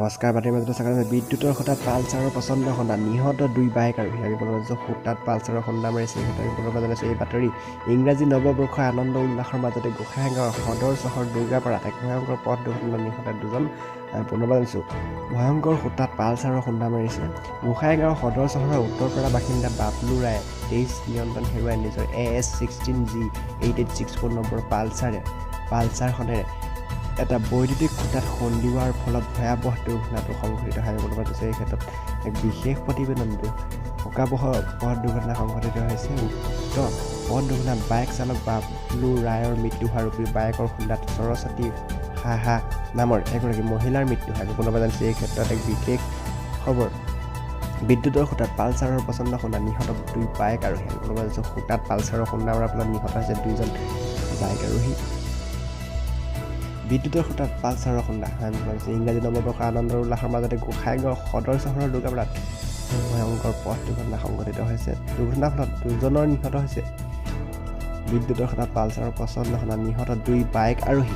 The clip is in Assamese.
নমস্কাৰ, বাতৰি মাজতে চাগে বিদ্যুতৰ খুঁটাত পালচাৰৰ প্ৰচণ্ড খুন্দা, নিহত দুই বাইক আৰোহী। আমি পুনৰ জনাইছোঁ, খুঁটাত পালচাৰৰ খুন্দা মাৰিছে। এই ক্ষেত্ৰত আমি পুনৰ জনাইছোঁ এই বাতৰি। ইংৰাজী নৱবৰ্ষৰ আনন্দ উল্লাসৰ মাজতে গোসাঁইগাঁৱৰ সদৰ চহৰ দুৰ্গাপাৰাত এক ভয়ংকৰ পথ দুৰ্ঘটনাত নিহত দুজন। আমি পুনৰবাৰ জনাইছোঁ, ভয়ংকৰ খুঁটাত পালচাৰৰ খুন্দা মাৰিছে। গোসাঁইগাঁৱৰ সদৰ চহৰৰ উত্তৰপাৰা বাসিন্দা বাবলু ৰায়ে 23 নিয়ন্ত্ৰণ হেৰুৱাই নিজৰ AS 16 G 8864 number পালচাৰখনেৰে এটা বৈদ্যুতিক খুঁটাত খুন্দিওৱাৰ ফলত ভয়াৱহ দুৰ্ঘটনাটো সংঘটিত হয়। পুনৰবাৰ জনাইছোঁ এই ক্ষেত্ৰত এক বিশেষ প্ৰতিবেদন। শোকাৱহ পথ দুৰ্ঘটনা সংঘটিত হৈছে। উক্ত পথ দুৰ্ঘটনাত বাইক চালক বাবলু ৰায়ৰ মৃত্যু হোৱাৰ উপৰি বাইকৰ খুন্দাত সৰস্বতী সাহা নামৰ এগৰাকী মহিলাৰ মৃত্যু হয়। পুনৰবাৰ জনাইছোঁ এই ক্ষেত্ৰত এক বিশেষ খবৰ। বিদ্যুতৰ খুঁটাত পালচাৰৰ প্ৰচণ্ড খুন্দা, নিহত দুই বাইক আৰোহী। পুনৰবাৰ জনাইছোঁ, খুঁটাত পালচাৰৰ খুন্দা মৰাৰ ফলত নিহত হৈছে দুইজন বাইক আৰোহী। বিদ্যুতৰ খুঁটাত পালচাৰৰ খুন্দা। ইংৰাজী নৱবৰ্ষৰ আনন্দৰ উল্লাসৰ মাজতে গোসাঁইগাঁও সদৰ চহৰৰ দুৰ্গাপাৰাত ভয়ংকৰ পথ দুৰ্ঘটনা সংঘটিত হৈছে। দুৰ্ঘটনাৰ ফলত দুজনৰ নিহত হৈছে। বিদ্যুতৰ খুঁটাত পালচাৰৰ প্ৰচণ্ড খুন্দা, নিহত দুই বাইক আৰোহী।